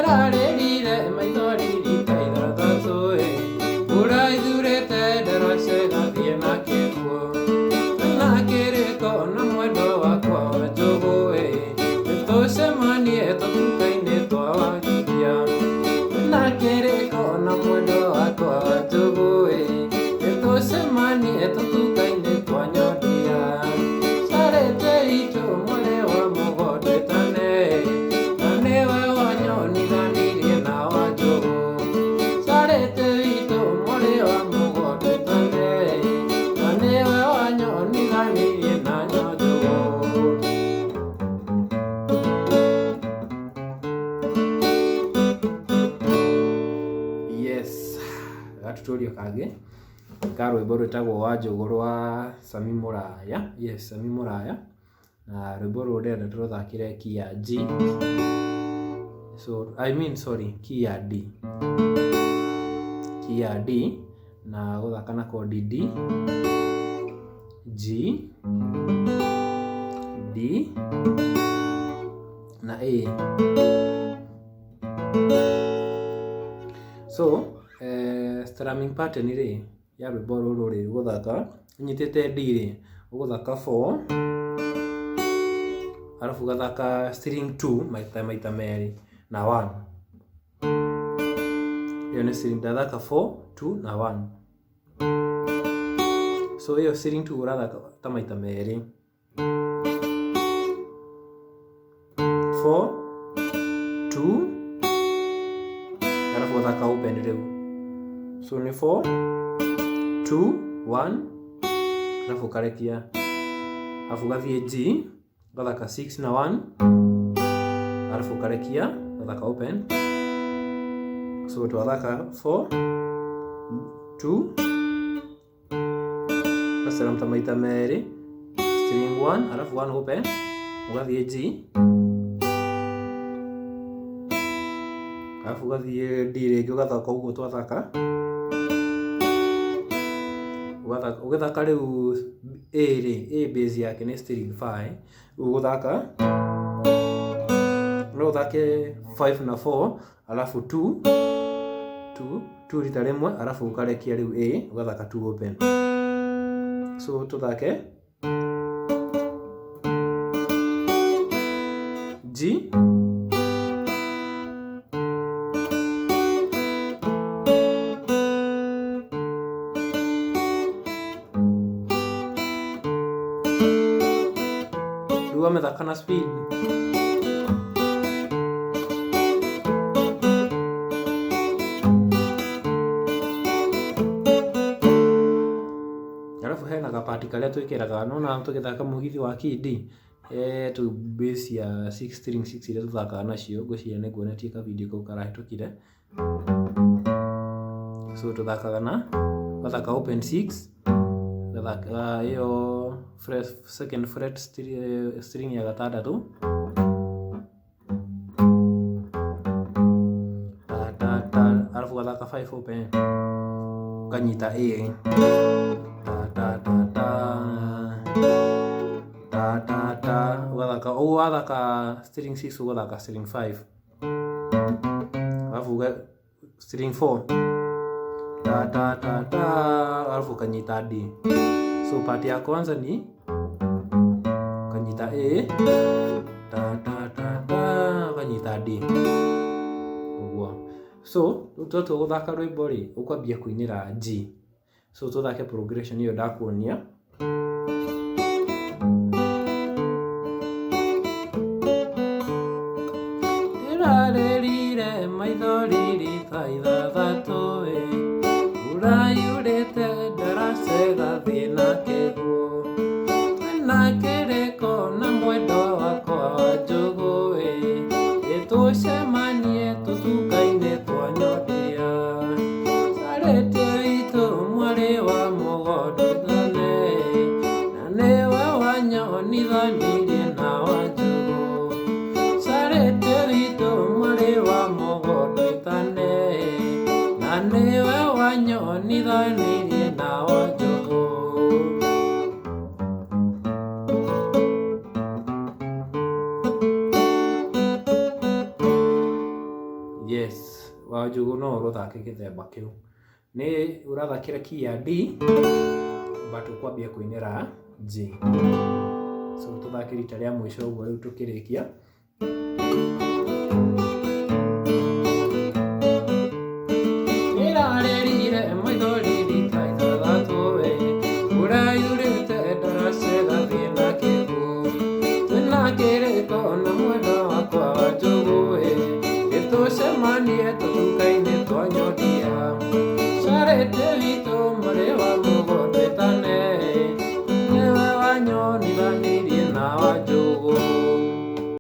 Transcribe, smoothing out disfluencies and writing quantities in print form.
Ndĩrarĩrire maithori rita ithathatũ ĩ, mbura ithurĩte ndaraca ĩgathiĩ na kĩguũ. Twĩna kĩrĩko na mwendwa wakwa wa njũgũ ĩ, nĩtũcemanie tũtuka-inĩ twa Wanjuria. Twĩna kĩrĩko na mwendwa wakwa wa njũgũ ĩ, nĩtũcemanie tũtuka-inĩ twa Nyondia. Carĩte itũ mwarĩ wa mũgondo ĩtane, na nĩwe wanyonithanirie na Wanjũgũ. Carĩte itũ mwarĩ wa mũgondo ĩtane, na nĩwe wanyonithanirie na Nyanjũgũ. Yes, gatuturio kangĩ ka rwĩmbo rwĩtagwo Wanjũgũ rwa Sami Mũraya. Yes, Sami Mũraya. Na rwĩmbo rũrũ ndĩrenda tũrũthakĩre key ya G. So, I mean sorry, key ya D. Key ya D na gũthaka na kodi D, G, D na A. So, strumming pattern rĩ ya rwĩmbo rũrũ rĩ ũgũthaka ũnyitĩte D rĩ ũgũthaka 4 arabu ũgathaka string 2 maita maita merĩ na 1. Ĩyo nĩ string, ndathaka 4 2 na 1. So ĩyo string 2 ũrathaka ta maita merĩ. 4 2 arabu ũthaka open rĩu. So nĩ 4 2 1 arabu ũkarekia, arabu ũgathiĩ G ũgathaka 6 na 1 arabu ũkarekia ũgathaka open. So twathaka 4 2 ũgaceramta maita merĩ string 1 arabu 1 open ũgathiĩ G arabu ũgathiĩ D rĩngĩ ũgathaka ũguo twathaka. Ũgĩthaka rĩu A rĩ, A bass yake nĩ string 5 ũgũthaka no ũthake 5 na 4 alafu 2 2 2 rita rĩmwe alafu ũkarekia rĩu A ũgathaka 2 open. So tũthake G rĩu wamĩthaka na speed. Arabu hena gapati karĩa twĩkĩraga nona tũgĩthaka mũgithi wa key D, he tu bass ya 6 string 6 iria tũthakaga nacio, ngwĩciria nĩ nguonetie ka video kau karahĩtũkire. So tũthakaga na ũgathaka open 6, ũgathaka ĩyo second fret string ya gatandatũ, ta ta ta, arabu ũgathaka 5 open, ũkanyita A, ta ta ta ta ta ta ta, ũgathaka ũguo wathaka string 6 ũgathaka string 5, arabu string 4 ta ta ta ta, alafu ukanyita D. So part ya kwanza ni ukanyita A ta ta ta ta, ukanyita D ũguo. So twatua gũthaka rwĩmbo rĩ, ũkwambia kũinĩra G. So tũthake progression ĩyo ndakuonia. Ndĩrarĩrire maithori rita ithathatũ ĩ, mbura yurĩte ndaraca ĩgathiĩ na kĩguũ. Twĩna kĩrĩko na mwendwa wakwa wa njũgũ ĩ, nĩtũcemanie tũtuka-inĩ twa Nyondia. Carĩte itũ mwarĩ wa mũgondo ithane, na nĩwe wanyonithanirie na Wanjũgũ. Carĩte witũ mwarĩ wa mũgondo ithane, na nĩwe wanyonithanirie na Wanjũgũ. Wanjũgũ no ũrũthake gĩthemba kĩu. Nĩ ũrathakĩra key ya D but ũkwambia kũinĩra G. So tũthake rita rĩa mũico ũguo rĩu tũkĩrĩkia. Nĩrarĩrire maithori rita ithathatũ we, mbura yurĩte ndaraca ĩgathiĩ na kĩguũ. Twĩna kĩrĩko na mwendwa wakwa wa njũgũ ĩ, gĩtũcemanie tũtukanĩre.